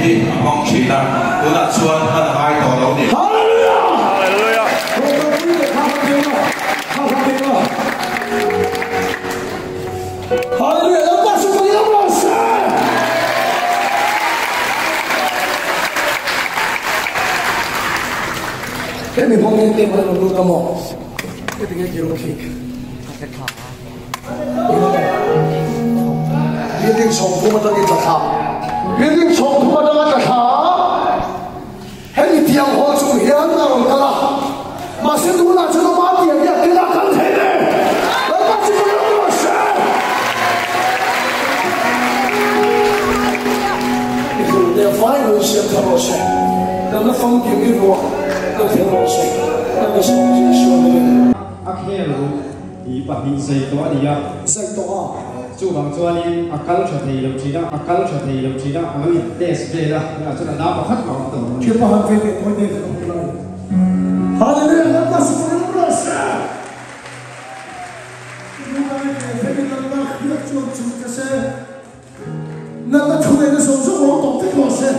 hi a hmang thin a, tunah chuan hman a ngai tawh lo ni. Hallelujah! Hallelujah! Hallelujah! Lalpa chu ka liam lo se! Hemi hmang hian tlem a rawn lut a maw? Heti nge kir khi? Building 30 atangin tla thla. Building 30 atanga tla thla. Hemi tiang haw chung hian a rawn kal a. Mahse tunah chuan ama tiang hi a tel a kal thei ve. Lalpa chu ka ram rawh se. I hlun leh vai rawn siam thar rawh se. Damna famkim i ruah lo thleng rawh se. Lalpa Isua hmingin. A khel ruh hi pahnih zai tawh a ni a. Zai tawh a. Chuvang chuanin a kal tha thei lo thin a, a kal tha thei lo thin a, a lo in test vel a, tunah chuan a na pakhat mah a awm tawh lo a ni. Thianpa han vei teh pawhin nei kan awm lai. Hallelujah Lalpa sual in rawh se. Tunlai leh hemi Lalpa hriat chuan chu ka se. Natna thu neihna zawng zawng awm tawh vek rawh se.